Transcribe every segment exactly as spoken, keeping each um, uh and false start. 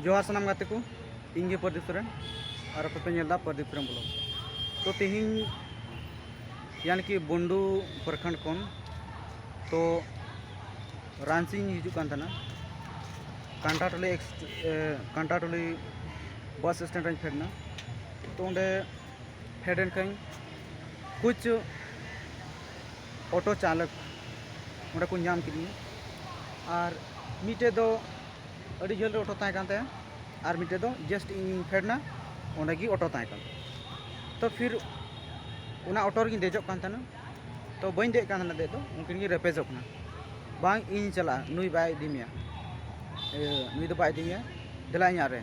ᱡᱚᱦᱟᱨ ᱥᱟᱱᱟᱢ ᱜᱟᱛᱮ ᱠᱚ, ᱤᱧ ᱜᱮ ᱯᱨᱚᱫᱤᱯ ᱥᱚᱨᱮᱱ, ᱟᱨ ᱟᱯᱮ ᱯᱮ ᱧᱮᱞ ᱮᱫᱟ ᱯᱨᱚᱫᱤᱯ ᱥᱚᱨᱮᱱ ᱵᱞᱚᱜ᱾ ᱛᱚ ᱛᱮᱦᱮᱧ ᱭᱟᱱᱤ ᱠᱤ ᱵᱩᱱᱰᱩ ᱯᱨᱚᱠᱷᱚᱸᱰ ᱠᱷᱚᱱ ᱛᱚ ᱨᱟᱸᱪᱤᱧ ᱦᱤᱡᱩᱜ ᱠᱟᱱ ᱛᱟᱦᱮᱱᱟ, ᱠᱟᱱᱴᱟᱴᱚᱞᱤ ᱮᱠᱥ-, ᱮ, ᱠᱟᱱᱴᱟᱴᱚᱞᱤ ᱵᱟᱥ ᱥᱴᱮᱱᱰ ᱨᱮᱧ ᱯᱷᱮᱰ ᱮᱱᱟ᱾ ᱛᱚ ᱚᱸᱰᱮ ᱯᱷᱮᱰ ᱮᱱ ᱠᱷᱟᱱ ᱠᱩᱪ ᱚᱴᱳ ᱪᱟᱞᱚᱠ ᱚᱸᱰᱮ ᱠᱚ ᱧᱟᱢ ᱠᱤᱫᱤᱧᱟ, ᱟᱨ ᱢᱤᱫᱴᱮᱡ ᱫᱚ ᱟᱹᱰᱤ ᱡᱷᱟᱹᱞ ᱨᱮ ᱚᱴᱳ ᱛᱟᱦᱮᱸ ᱠᱟᱱ ᱛᱟᱭᱟ, ᱟᱨ ᱢᱤᱫᱴᱮᱡ ᱫᱚ ᱡᱟᱥᱴ ᱤᱧᱤᱧ ᱯᱷᱮᱰ ᱮᱱᱟ, ᱚᱸᱰᱮ ᱜᱮ ᱚᱴᱳ ᱛᱟᱦᱮᱸ ᱠᱟᱱ ᱛᱟᱭᱟ᱾ ᱛᱚ ᱯᱷᱤᱨ ᱚᱱᱟ ᱚᱴᱳ ᱨᱮᱜᱤᱧ ᱫᱮᱡᱚᱜ ᱠᱟᱱ ᱛᱟᱦᱮᱱᱟ, ᱛᱚ ᱵᱟᱹᱧ ᱫᱮᱡ ᱠᱟᱱ ᱛᱟᱦᱮᱱᱟ ᱫᱮᱡ ᱫᱚ, ᱩᱱᱠᱤᱱ ᱜᱮ ᱨᱮᱯᱮᱡᱚᱜ ᱠᱟᱱᱟ, "ᱵᱟᱝ, ᱤᱧ ᱪᱟᱞᱟᱜᱼᱟ, ᱱᱩᱭ ᱵᱟᱭ ᱤᱫᱤ ᱢᱮᱭᱟ, ᱮ, ᱱᱩᱭ ᱫᱚ ᱵᱟᱭ ᱤᱫᱤ ᱢᱮᱭᱟ, ᱫᱮᱞᱟ ᱤᱧᱟᱜ ᱨᱮ᱾"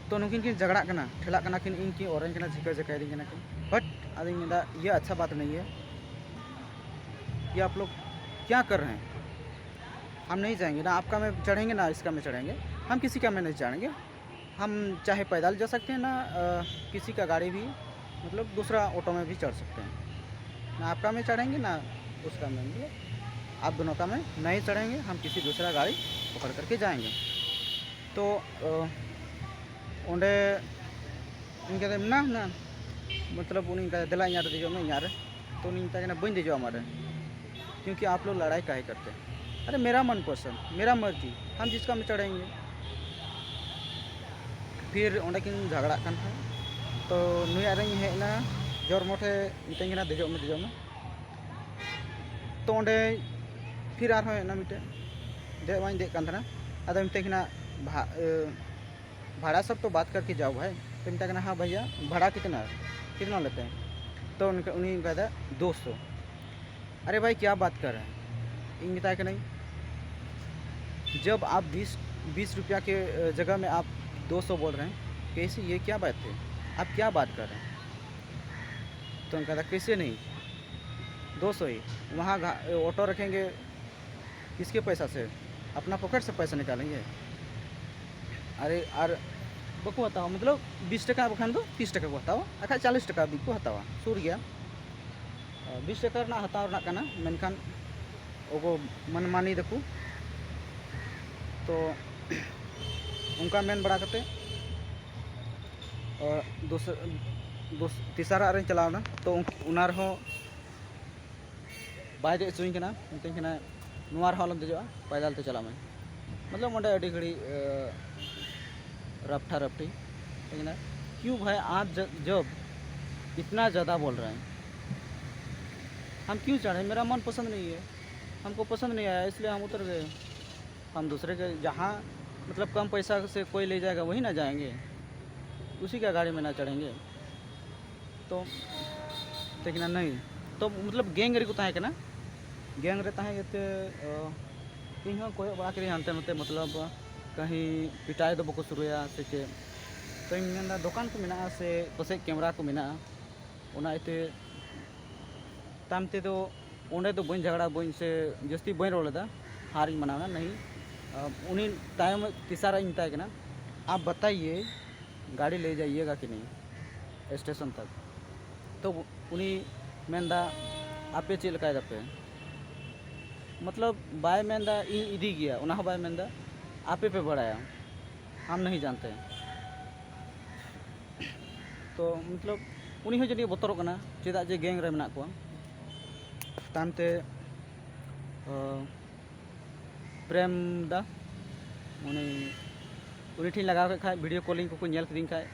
ᱛᱚ ᱱᱩᱠᱤᱱ ᱠᱤᱱ ᱡᱷᱟᱜᱽᱲᱟᱜ ᱠᱟᱱᱟ, ᱴᱷᱮᱞᱟᱜ ᱠᱟᱱᱟ ᱠᱤᱱ, ᱤᱧ ᱠᱤᱱ ᱚᱨᱮᱧ ᱠᱟᱱᱟ, ᱡᱷᱤᱠᱟᱹ ᱡᱷᱟᱠᱟᱭ ᱫᱤᱧ ᱠᱟᱱᱟ ᱠᱤᱱ᱾ ᱵᱟᱴ ᱟᱫᱚᱧ ᱢᱮᱱᱫᱟ, "ᱤᱭᱟᱹ ᱟᱪᱪᱷᱟ ᱵᱟᱛ ᱱᱟᱦᱤ ᱦᱮ, ᱭᱮ ᱟᱯ ᱞᱳᱜ ᱠᱭᱟ ᱠᱟᱨ ᱨᱟᱦᱮ ᱦᱮ? ᱦᱟᱢ ᱱᱟᱦᱤ ᱡᱟᱭᱮᱸᱜᱮ, ᱱᱟ ᱟᱯᱠᱟ ᱢᱮ ᱪᱟᱲᱷᱮᱸᱜᱮ, ᱱᱟ ᱤᱥᱠᱟ ᱢᱮ ᱪᱟᱲᱷᱮᱸᱜᱮ, ᱦᱟᱢ ᱠᱤᱥᱤ ᱠᱟ ᱢᱮ ᱱᱟᱦᱤ ᱪᱟᱲᱷᱮᱸᱜᱮ, ᱦᱟᱢ ᱪᱟᱦᱮ ᱯᱟᱭᱫᱟᱞ ᱡᱟ ᱥᱟᱠᱛᱮ ᱦᱮ, ᱱᱟ, ᱟ, ᱠᱤᱥᱤ ᱠᱟ ᱜᱟᱲᱤ ᱵᱷᱤ, ᱢᱚᱛᱞᱚᱵ, ᱫᱩᱥᱨᱟ ᱚᱴᱳ ᱢᱮ ᱵᱷᱤ ᱪᱟᱲᱷ ᱥᱟᱠᱛᱮ ᱦᱮ, ᱱᱟ ᱟᱯᱠᱟ ᱢᱮ ᱪᱟᱲᱷᱮᱸᱜᱮ, ᱱᱟ ᱩᱥᱠᱟ ᱢᱮ, ᱢᱚᱛᱞᱚᱵ, ᱟᱯ ᱫᱚᱱᱳ ᱠᱟ ᱢᱮ ᱱᱟᱦᱤ ᱪᱟᱲᱷᱮᱸᱜᱮ, ᱦᱟᱢ ᱠᱤᱥᱤ ᱫᱩᱥᱨᱟ ᱜᱟᱲᱤ ᱯᱚᱠᱚᱲ ᱠᱟᱨᱠᱮ ᱡᱟᱭᱮᱸᱜᱮ᱾" ᱛᱚ, ᱚ, ᱚᱸᱰᱮ ᱤᱧ ᱠᱟᱛᱮ ᱢᱮᱱᱟ ᱦᱩᱱᱟᱹᱝ, ᱢᱚᱛᱞᱚᱵ ᱩᱱᱤ ᱚᱱᱠᱟ, "ᱫᱮᱞᱟ ᱤᱧᱟᱹᱜ ᱨᱮ ᱫᱮᱡᱚᱜ ᱢᱮ, ᱤᱧᱟᱹᱜ ᱨᱮ᱾" ᱛᱚ ᱩᱱᱤ ᱢᱮᱛᱟᱭ ᱠᱟᱱᱟ, "ᱵᱟᱹᱧ ᱫᱮᱡᱚᱜᱼᱟ ᱟᱢᱟᱜ ᱨᱮ, ᱠᱤᱭᱩᱸᱠᱤ ᱟᱯ ᱞᱳᱜ ᱞᱟᱲᱟᱭ ᱠᱟᱦᱮ ᱠᱟᱨᱛᱮ ᱦᱮ? ᱟᱨᱮ ᱢᱮᱨᱟ ᱢᱚᱱ ᱯᱚᱥᱚᱱᱫ, ᱢᱮᱨᱟ ᱢᱟᱨᱡᱤ, ᱦᱟᱢ ᱡᱤᱥᱠᱟ ᱢᱮ ᱪᱟᱲᱷᱮᱸᱜᱮ᱾" ᱯᱷᱤᱨ ᱚᱸᱰᱮ ᱠᱤᱱ ᱡᱷᱟᱜᱽᱲᱟᱜ ᱠᱟᱱ ᱛᱟᱦᱮᱸᱫ᱾ ᱛᱚ ᱱᱩᱭᱟᱜ ᱨᱮᱧ ᱦᱮᱡ ᱮᱱᱟ, ᱡᱳᱨ ᱢᱚᱴᱷᱮ ᱢᱤᱛᱟᱹᱧ ᱠᱟᱱᱟ, "ᱫᱮᱡᱚᱜ ᱢᱮ, ᱫᱮᱡᱚᱜ ᱢᱮ᱾" ᱛᱚ ᱚᱸᱰᱮ ᱯᱷᱤᱨ ᱟᱨᱦᱚᱸ ᱦᱮᱡ ᱮᱱᱟ ᱢᱤᱫᱴᱮᱱ, ᱫᱮᱡ ᱢᱟᱧ ᱫᱮᱡ ᱠᱟᱱ ᱛᱟᱦᱮᱱᱟ᱾ ᱟᱫᱚ ᱢᱤᱛᱟᱹᱧ ᱠᱟᱱᱟ, ᱵᱷᱟ-, ᱮ, "ᱵᱷᱟᱲᱟ ᱥᱚᱵ ᱛᱚ ᱵᱟᱛ ᱠᱟᱨᱠᱮ ᱡᱟᱣ ᱵᱷᱟᱭ᱾" ᱛᱚ ᱢᱮᱛᱟᱭ ᱠᱟᱱᱟ, "ᱦᱟᱸ ᱵᱷᱟᱭᱭᱟ, ᱵᱷᱟᱲᱟ ᱠᱤᱛᱱᱟ, ᱠᱤᱛᱱᱟ ᱞᱮᱛᱮ ᱦᱮᱸ?" ᱛᱚ ᱩᱱᱤ, ᱩᱱᱤ ᱚᱱᱠᱟᱭ ᱫᱟ, "ᱫᱳ ᱥᱚ᱾" "ᱟᱨᱮ ᱵᱷᱟᱭ, ᱠᱭᱟ ᱵᱟᱛ ᱠᱟᱨ ᱨᱟᱦᱮ ᱦᱮ?" ᱤᱧ ᱢᱮᱛᱟᱭ ᱠᱟᱹᱱᱟᱹᱧ, "ᱡᱟᱵ ᱟᱯ ᱵᱤᱥ, ᱵᱤᱥ ᱨᱩᱯᱤᱭᱟ ᱠᱮ, ᱮ, ᱡᱟᱜᱟ ᱢᱮ ᱟᱯ ᱫᱳ ᱥᱚ ᱵᱳᱞ ᱨᱟᱦᱮ ᱦᱮ, ᱠᱮᱥᱮ, ᱭᱮ ᱠᱭᱟ ᱵᱟᱛ ᱦᱮ? ᱟᱯ ᱠᱭᱟ ᱵᱟᱛ ᱠᱟᱨ ᱨᱟᱦᱮ ᱦᱮ?" ᱛᱚ ᱚᱱᱠᱟ ᱫᱟ, "ᱠᱮᱥᱮ ᱱᱟᱦᱤ, ᱫᱳ ᱥᱚ ᱦᱤ, ᱣᱟᱦᱟᱸ ᱜᱷᱟ-, ᱚᱴᱳ ᱨᱟᱠᱷᱮᱸᱜᱮ, ᱠᱤᱥᱠᱮ ᱯᱚᱭᱥᱟ ᱥᱮ? ᱟᱯᱱᱟ ᱯᱚᱠᱮᱴ ᱥᱮ ᱯᱚᱭᱥᱟ ᱱᱤᱠᱟᱞᱮᱸᱜᱮ?" ᱟᱨᱮ, ᱟᱨ ᱵᱟᱠᱚ ᱦᱟᱛᱟᱣᱟ, ᱢᱚᱛᱞᱚᱵ ᱵᱤᱥ ᱴᱟᱠᱟ ᱵᱟᱠᱷᱟᱱ ᱫᱚ ᱛᱤᱥ ᱴᱟᱠᱟ ᱠᱚ ᱦᱟᱛᱟᱣᱟ, ᱟᱨ ᱵᱟᱠᱷᱟᱡ ᱪᱟᱞᱤᱥ ᱴᱟᱠᱟ ᱦᱟᱹᱵᱤᱡ ᱠᱚ ᱦᱟᱛᱟᱣᱟ, ᱥᱩᱨ ᱜᱮᱭᱟ᱾ ᱵᱤᱥ ᱴᱟᱠᱟ ᱨᱮᱱᱟᱜ ᱦᱟᱛᱟᱣ ᱨᱮᱱᱟᱜ ᱠᱟᱱᱟ, ᱢᱮᱱᱠᱷᱟᱱ ᱚᱠᱚ ᱢᱟᱱᱢᱟᱱᱤ ᱫᱟᱠᱚ᱾ ᱛᱚ ᱚᱱᱠᱟ ᱢᱮᱱ ᱵᱟᱲᱟ ᱠᱟᱛᱮ ᱫᱚᱥ ᱫᱚᱥ ᱛᱮᱥᱟᱨᱟᱜ ᱨᱮᱧ ᱪᱟᱞᱟᱣᱱᱟ᱾ ᱛᱚ ᱚᱱᱟ ᱨᱮᱦᱚᱸ ᱵᱟᱭ ᱫᱮᱡ ᱦᱚᱪᱚᱧ ᱠᱟᱱᱟ, ᱢᱤᱛᱟᱹᱧ ᱠᱟᱱᱟ ᱱᱚᱣᱟ ᱨᱮᱦᱚᱸ ᱟᱞᱚᱢ ᱫᱮᱡᱚᱜᱼᱟ, ᱯᱟᱭᱫᱟᱞ ᱛᱮ ᱪᱟᱞᱟᱜ ᱢᱮ᱾ ᱢᱚᱛᱞᱚᱵ ᱚᱸᱰᱮ ᱟᱹᱰᱤ ᱜᱷᱟᱹᱲᱤᱡ ᱨᱟᱯᱴᱷᱟ ᱨᱟᱯᱴᱷᱤ ᱢᱤᱛᱟᱹᱧ ᱠᱟᱱᱟ, ᱠᱤᱭᱩ ᱵᱷᱟᱭ ᱟᱯ ᱡᱚᱵ ᱤᱛᱱᱟ ᱡᱟᱫᱟ ᱵᱚᱞ ᱨᱮ ᱦᱮᱸ, ᱦᱟᱢ ᱠᱤᱭᱩ ᱪᱟᱲᱷᱮ, ᱢᱮᱨᱟ ᱢᱚᱱ ᱯᱚᱥᱚᱸᱫ ᱱᱟᱦᱤ ᱦᱮ, ᱦᱟᱢᱠᱚ ᱯᱚᱥᱚᱸᱫ ᱱᱟᱦᱤ ᱟᱭᱟ, ᱤᱥᱞᱤᱭᱮ ᱦᱟᱢ ᱩᱛᱟᱨ ᱜᱮ᱾ ᱦᱟᱢ ᱫᱩᱥᱨᱮ ᱠᱮ ᱡᱟᱦᱟᱸ ᱢᱚᱛᱞᱚᱵ ᱠᱚᱢ ᱯᱚᱭᱥᱟ ᱥᱮ ᱠᱚᱭ ᱞᱮ ᱡᱟᱭᱮᱜᱟ ᱣᱟᱦᱤ ᱱᱟ ᱡᱟᱭᱮᱸᱜᱮ, ᱩᱥᱤ ᱠᱟ ᱜᱟᱲᱤ ᱢᱮ ᱱᱟ ᱪᱟᱲᱷᱮᱸᱜᱮ᱾ ᱛᱚ ᱛᱮᱠᱤᱱᱟ ᱱᱟᱹᱭ ᱛᱚ ᱢᱚᱛᱞᱚᱵ ᱜᱮᱝ ᱨᱮᱠᱚ ᱛᱟᱦᱮᱸ ᱠᱟᱱᱟ᱾ ᱜᱮᱝ ᱨᱮ ᱛᱟᱦᱮᱸ ᱤᱭᱟᱹᱛᱮ ᱤᱧ ᱦᱚᱸ ᱠᱚᱭᱚᱜ ᱵᱟᱲᱟ ᱠᱤᱫᱟᱹᱧ ᱦᱟᱱᱛᱮ ᱱᱟᱛᱮ, ᱢᱚᱛᱞᱚᱵ ᱠᱟᱹᱦᱤ ᱯᱤᱴᱟᱭ ᱫᱚ ᱵᱟᱠᱚ ᱥᱩᱨᱩᱭᱟ ᱥᱮ ᱪᱮᱫ᱾ ᱛᱚᱧ ᱢᱮᱱᱫᱟ ᱫᱚᱠᱟᱱ ᱠᱚ ᱢᱮᱱᱟᱜᱼᱟ ᱥᱮ ᱯᱟᱥᱮᱡ ᱠᱮᱢᱨᱟ ᱠᱚ ᱢᱮᱱᱟᱜᱼᱟ, ᱚᱱᱟ ᱤᱭᱟᱹᱛᱮ ᱛᱟᱭᱚᱢ ᱛᱮᱫᱚ ᱚᱸᱰᱮ ᱫᱚ ᱵᱟᱹᱧ ᱡᱷᱟᱜᱽᱲᱟ, ᱵᱟᱹᱧ ᱥᱮ ᱡᱟᱹᱥᱛᱤ ᱵᱟᱹᱧ ᱨᱚᱲ ᱞᱮᱫᱟ, ᱦᱟᱨᱤᱧ ᱢᱟᱱᱟᱣ ᱮᱱᱟ᱾ ᱱᱟᱹᱦᱤ ᱩᱱᱤ ᱛᱟᱭᱚᱢ ᱛᱮᱥᱟᱨᱟᱜ ᱤᱧ ᱢᱮᱛᱟᱭ ᱠᱟᱱᱟ, ᱟᱯ ᱵᱟᱛᱟᱭᱤᱭᱮ ᱜᱟᱹᱰᱤ ᱞᱮ ᱡᱟᱭᱮᱜᱟ ᱠᱤ ᱱᱟᱦᱤ ᱥᱴᱮᱥᱚᱱ ᱛᱚᱠ᱾ ᱛᱚ ᱩᱱᱤ ᱢᱮᱱᱫᱟ ᱟᱯᱮ ᱪᱮᱫ ᱞᱮᱠᱟᱭ ᱫᱟᱯᱮ, ᱢᱚᱛᱞᱚᱵ ᱵᱟᱭ ᱢᱮᱱᱫᱟ ᱤᱧ ᱤᱫᱤ ᱜᱮᱭᱟ, ᱚᱱᱟ ᱦᱚᱸ ᱵᱟᱭ ᱢᱮᱱᱫᱟ ᱟᱯᱮ ᱯᱮ ᱵᱟᱲᱟᱭᱟ, ᱦᱟᱢ ᱱᱟᱦᱤ ᱡᱟᱱᱛᱮ᱾ ᱛᱚ ᱢᱚᱛᱞᱚᱵ ᱩᱱᱤ ᱦᱚᱸ ᱡᱟᱹᱱᱤᱡ ᱵᱚᱛᱚᱨᱚᱜ ᱠᱟᱱᱟ, ᱪᱮᱫᱟᱜ ᱡᱮ ᱜᱮᱝ ᱨᱮ ᱢᱮᱱᱟᱜ ᱠᱚᱣᱟ᱾ ᱛᱟᱭᱚᱢ ᱛᱮ ᱯᱨᱮᱢ ᱫᱟ ᱩᱱᱤ ᱩᱱᱤ ᱴᱷᱮᱱ ᱞᱟᱜᱟᱣ ᱠᱮᱫ ᱠᱷᱟᱡ, ᱵᱷᱤᱰᱤᱭᱳ ᱠᱚᱞᱤᱝ ᱠᱚᱠᱚ ᱧᱮᱞ ᱠᱤᱫᱤᱧ ᱠᱷᱟᱡ,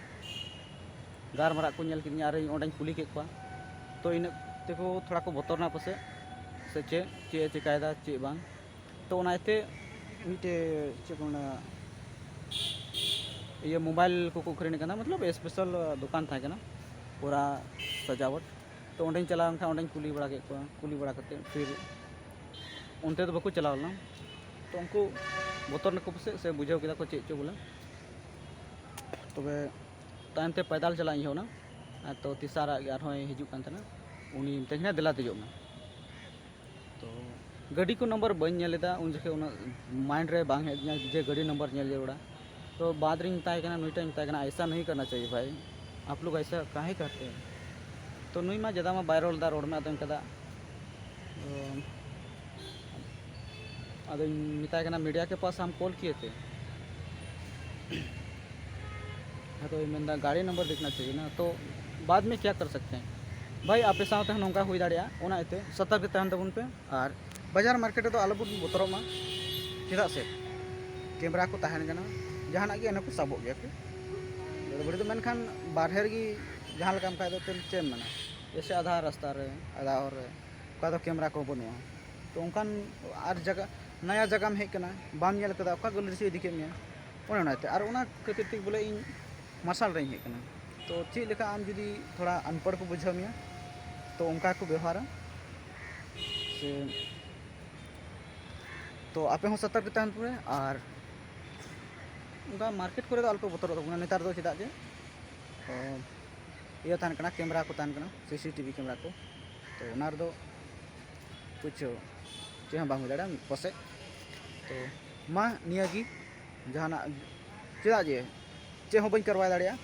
ᱜᱟᱨᱢᱟᱨᱟᱜ ᱠᱚ ᱧᱮᱞ ᱠᱤᱫᱤᱧᱟ ᱟᱨ ᱤᱧ ᱚᱸᱰᱮᱧ ᱠᱩᱞᱤ ᱠᱮᱫ ᱠᱚᱣᱟ᱾ ᱛᱚ ᱤᱱᱟᱹᱜ ᱛᱮᱠᱚ ᱛᱷᱚᱲᱟ ᱠᱚ ᱵᱚᱛᱚᱨ ᱮᱱᱟ ᱯᱟᱥᱮᱡ, ᱥᱮ ᱪᱮᱫ ᱪᱮᱫ ᱮ ᱪᱮᱠᱟᱭᱮᱫᱟ ᱪᱮᱫ ᱵᱟᱝ᱾ ᱛᱚ ᱚᱱᱟ ᱤᱭᱟᱹᱛᱮ ᱢᱤᱫᱴᱮᱡ ᱪᱮᱫ ᱠᱚ ᱢᱮᱱᱟ, ᱤᱭᱟᱹ ᱢᱳᱵᱟᱭᱤᱞ ᱠᱚᱠᱚ ᱟᱹᱠᱷᱨᱤᱧ ᱠᱟᱱᱟ, ᱢᱚᱛᱞᱚᱵ ᱥᱯᱮᱥᱟᱞ ᱫᱚᱠᱟᱱ ᱛᱟᱦᱮᱸ ᱠᱟᱱᱟ ᱯᱩᱨᱟ ᱥᱟᱡᱟᱣᱟᱴ᱾ ᱛᱚ ᱚᱸᱰᱮᱧ ᱪᱟᱞᱟᱣ ᱮᱱ ᱠᱷᱟᱱ ᱚᱸᱰᱮᱧ ᱠᱩᱞᱤ ᱵᱟᱲᱟ ᱠᱮᱫ ᱠᱚᱣᱟ, ᱠᱩᱞᱤ ᱵᱟᱲᱟ ᱠᱟᱛᱮᱫ ᱯᱷᱤᱨ ᱚᱱᱛᱮ ᱫᱚ ᱵᱟᱠᱚ ᱪᱟᱞᱟᱣ ᱞᱮᱱᱟ᱾ ᱛᱚ ᱩᱱᱠᱩ ᱵᱚᱛᱚᱨ ᱱᱟᱠᱚ ᱯᱟᱥᱮᱡ ᱥᱮ ᱵᱩᱡᱷᱟᱹᱣ ᱠᱮᱫᱟ ᱠᱚ ᱪᱮᱫ ᱪᱚ ᱵᱚᱞᱮ᱾ ᱛᱚᱵᱮ ᱛᱟᱭᱚᱢ ᱛᱮ ᱯᱟᱭᱫᱟᱞ ᱪᱟᱞᱟᱜ ᱤᱧ ᱮᱦᱚᱵ ᱮᱱᱟ᱾ ᱟᱨ ᱛᱚ ᱛᱮᱥᱟᱨᱟᱜ ᱜᱮ ᱟᱨᱦᱚᱸᱭ ᱦᱤᱡᱩᱜ ᱠᱟᱱ ᱛᱟᱦᱮᱱᱟ, ᱩᱱᱤ ᱢᱮᱛᱟᱹᱧ ᱠᱟᱱᱟ ᱫᱮᱞᱟ ᱫᱮᱡᱚᱜ ᱢᱮ᱾ ᱛᱚ ᱜᱟᱹᱰᱤ ᱠᱚ ᱱᱚᱢᱵᱚᱨ ᱵᱟᱹᱧ ᱧᱮᱞ ᱞᱮᱫᱟ, ᱩᱱ ᱡᱚᱠᱷᱮᱡ ᱩᱱᱟᱹᱜ ᱢᱟᱭᱤᱱᱰ ᱨᱮ ᱵᱟᱝ ᱦᱮᱡ ᱟᱹᱫᱤᱧᱟ ᱡᱮ ᱜᱟᱹᱰᱤ ᱱᱚᱢᱵᱚᱨ ᱧᱮᱞ ᱡᱟᱹᱨᱩᱲᱟ᱾ ᱛᱚ ᱵᱟᱫᱽ ᱨᱤᱧ ᱢᱮᱛᱟᱭ ᱠᱟᱱᱟ, ᱱᱩᱭᱴᱟᱧ ᱢᱮᱛᱟᱭ ᱠᱟᱱᱟ, ᱟᱭᱥᱟ ᱱᱟᱦᱤ ᱠᱟᱨᱱᱟ ᱪᱟᱦᱤᱭᱮ ᱵᱷᱟᱭ, ᱟᱯ ᱞᱳᱜ ᱟᱭᱥᱟ ᱠᱟᱦᱮ ᱠᱟᱨᱛᱮ ᱦᱮ? ᱛᱚ ᱱᱩᱭ ᱢᱟ ᱡᱟᱫᱟ ᱢᱟ ᱵᱟᱭ ᱨᱚᱲ ᱞᱮᱫᱟ, ᱨᱚᱲ ᱢᱮ ᱟᱫᱚᱧ ᱠᱟᱫᱟ᱾ ᱛᱚ ᱟᱫᱚᱧ ᱢᱮᱛᱟᱭ ᱠᱟᱱᱟ, ᱢᱤᱰᱤᱭᱟ ᱠᱮ ᱯᱟᱥ ᱦᱟᱢ ᱠᱚᱞ ᱠᱤᱭᱮ ᱛᱷᱮ? ᱦᱮᱸ, ᱛᱚ ᱢᱮᱱᱫᱟ ᱜᱟᱹᱰᱤ ᱱᱚᱢᱵᱚᱨ ᱫᱤᱠᱷᱱᱟ ᱪᱟᱦᱤᱭᱮ ᱱᱟ, ᱛᱚ ᱵᱟᱫᱽ ᱢᱮ ᱠᱭᱟ ᱠᱟᱨ ᱥᱟᱠᱛᱮ ᱦᱮᱸ ᱵᱷᱟᱭ, ᱟᱯᱮ ᱥᱟᱶᱛᱮ ᱦᱚᱸ ᱱᱚᱝᱠᱟ ᱦᱩᱭ ᱫᱟᱲᱮᱭᱟᱜᱼᱟ, ᱚᱱᱟ ᱤᱭᱟᱹᱛᱮ ᱥᱚᱛᱚᱨᱠ ᱛᱟᱦᱮᱱ ᱛᱟᱵᱚᱱ ᱯᱮ᱾ ᱟᱨ ᱵᱟᱡᱟᱨ ᱢᱟᱨᱠᱮᱴ ᱨᱮᱫᱚ ᱟᱞᱚᱵᱚᱱ ᱵᱚᱛᱚᱨᱚᱜ ᱢᱟ, ᱪᱮᱫᱟᱜ ᱥᱮ ᱠᱮᱢᱮᱨᱟ ᱠᱚ ᱛᱟᱦᱮᱱ ᱠᱟᱱᱟ, ᱡᱟᱦᱟᱱᱟᱜ ᱜᱮ ᱮᱱᱮ ᱠᱚ ᱥᱟᱵᱚᱜ ᱜᱮᱭᱟ ᱠᱚ᱾ ᱜᱟᱹᱲᱵᱟᱹᱲᱤ ᱫᱚ ᱢᱮᱱᱠᱷᱟᱱ ᱵᱟᱨᱦᱮ ᱨᱮᱜᱮ ᱡᱟᱦᱟᱸ ᱞᱮᱠᱟᱢ ᱠᱷᱟᱡ ᱫᱚ ᱪᱮᱫ ᱮᱢ ᱢᱮᱱᱟ, ᱡᱮᱭᱥᱮ ᱟᱫᱷᱟ ᱨᱟᱥᱛᱟ ᱨᱮ, ᱟᱫᱷᱟ ᱦᱚᱨ ᱨᱮ, ᱚᱠᱟ ᱫᱚ ᱠᱮᱢᱮᱨᱟ ᱠᱚ ᱵᱟᱹᱱᱩᱜᱼᱟ᱾ ᱛᱚ ᱚᱱᱠᱟᱱ ᱟᱨ ᱡᱟᱭᱜᱟ, ᱱᱟᱭᱟ ᱡᱟᱭᱜᱟᱢ ᱦᱮᱡ ᱠᱟᱱᱟ, ᱵᱟᱢ ᱧᱮᱞ ᱠᱟᱫᱟ, ᱚᱠᱟ ᱜᱟᱹᱞᱤ ᱨᱮ ᱪᱚ ᱤᱫᱤ ᱠᱮᱫ ᱢᱮᱭᱟ, ᱚᱱᱮ ᱚᱱᱟᱛᱮ᱾ ᱟᱨ ᱚᱱᱟ ᱠᱷᱟᱹᱛᱤᱨ ᱛᱮᱜᱮ ᱵᱚᱞᱮ ᱤᱧ ᱢᱟᱨᱥᱟᱞ ᱨᱮᱧ ᱦᱮᱡ ᱠᱟᱱᱟ᱾ ᱛᱚ ᱪᱮᱫ ᱞᱮᱠᱟ ᱟᱢ ᱡᱩᱫᱤ ᱛᱷᱚᱲᱟ ᱟᱱᱯᱟᱲ ᱠᱚ ᱵᱩᱡᱷᱟᱹᱣ ᱢᱮᱭᱟ, ᱛᱚ ᱚᱱᱠᱟ ᱠᱚ ᱵᱮᱣᱦᱟᱨᱟ ᱥᱮ, ᱛᱚ ᱟᱯᱮ ᱦᱚᱸ ᱥᱚᱛᱚᱨᱠ ᱛᱟᱦᱮᱱ ᱯᱮ᱾ ᱟᱨ ᱚᱱᱠᱟ ᱢᱟᱨᱠᱮᱴ ᱠᱚᱨᱮ ᱫᱚ ᱟᱞᱚᱯᱮ ᱵᱚᱛᱚᱨᱚᱜ ᱛᱟᱵᱚᱱᱟ ᱱᱮᱛᱟᱨ ᱫᱚ, ᱪᱮᱫᱟᱜ ᱡᱮ, ᱚ, ᱤᱭᱟᱹ ᱛᱟᱦᱮᱱ ᱠᱟᱱᱟ, ᱠᱮᱢᱮᱨᱟ ᱠᱚ ᱛᱟᱦᱮᱱ ᱠᱟᱱᱟ, ᱥᱤ ᱥᱤ ᱴᱤ ᱵᱷᱤ ᱠᱮᱢᱮᱨᱟ ᱠᱚ᱾ ᱛᱚ ᱚᱱᱟ ᱨᱮᱫᱚ ᱠᱩᱪ ᱪᱮᱫ ᱦᱚᱸ ᱵᱟᱝ ᱦᱩᱭ ᱫᱟᱲᱮᱭᱟᱜᱼᱟ ᱯᱟᱥᱮᱡ᱾ ᱛᱚ ᱢᱟ ᱱᱤᱭᱟᱹ ᱜᱮ, ᱡᱟᱦᱟᱱᱟᱜ ᱪᱮᱫᱟᱜ ᱡᱮ ᱪᱮᱫ ᱦᱚᱸ ᱵᱟᱹᱧ ᱠᱟᱨᱣᱟᱭ ᱫᱟᱲᱮᱭᱟᱜᱼᱟ,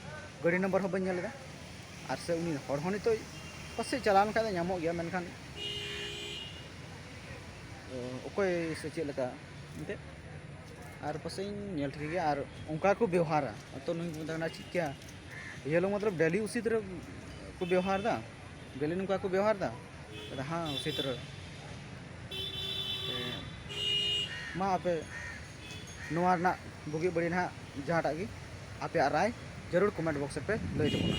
ᱜᱟᱹᱰᱤ ᱱᱚᱢᱵᱚᱨ ᱦᱚᱸ ᱵᱟᱹᱧ ᱧᱮᱞ ᱮᱫᱟ᱾ ᱟᱨ ᱥᱮ ᱩᱱᱤ ᱦᱚᱲ ᱦᱚᱸ ᱱᱤᱛᱚᱜ ᱯᱟᱥᱮᱡ ᱪᱟᱞᱟᱣ ᱞᱮᱱᱠᱷᱟᱱ ᱫᱚ ᱧᱟᱢᱚᱜ ᱜᱮᱭᱟ, ᱢᱮᱱᱠᱷᱟᱱ ᱚᱠᱚᱭ ᱥᱮ ᱪᱮᱫ ᱞᱮᱠᱟ ᱮᱱᱛᱮᱫ, ᱟᱨ ᱯᱟᱥᱮᱡ ᱤᱧ ᱧᱮᱞ ᱴᱷᱤᱠ ᱜᱮᱭᱟ᱾ ᱟᱨ ᱚᱱᱠᱟ ᱠᱚ ᱵᱮᱣᱦᱟᱨᱟ, ᱛᱚ ᱱᱩᱭ ᱢᱮᱛᱟ ᱠᱟᱱᱟ ᱪᱮᱫ ᱠᱟ, ᱤᱭᱟᱹ ᱞᱚ ᱢᱚᱛᱞᱚᱵ ᱰᱮᱞᱤ ᱩᱥᱤ ᱛᱚᱨᱦ ᱠᱚ ᱵᱮᱣᱦᱟᱨ ᱮᱫᱟ, ᱰᱮᱞᱤ ᱱᱚᱝᱠᱟ ᱠᱚ ᱵᱮᱣᱦᱟᱨ ᱮᱫᱟ᱾ ᱦᱮᱸ, ᱩᱥᱤ ᱛᱚᱨᱦ᱾ ᱛᱚ ᱢᱟ ᱟᱯᱮ ᱱᱚᱣᱟ ᱨᱮᱱᱟᱜ ᱵᱩᱜᱤ ᱵᱟᱹᱲᱤᱡ ᱱᱟᱦᱟᱜ ᱡᱟᱦᱟᱸᱴᱟᱜ ᱜᱮ ᱟᱯᱮᱭᱟᱜ ᱨᱟᱭ ᱡᱟᱹᱨᱩᱲ ᱠᱚᱢᱮᱱᱴ ᱵᱚᱠᱥ ᱨᱮᱯᱮ ᱞᱟᱹᱭ ᱛᱟᱵᱚᱱᱟ᱾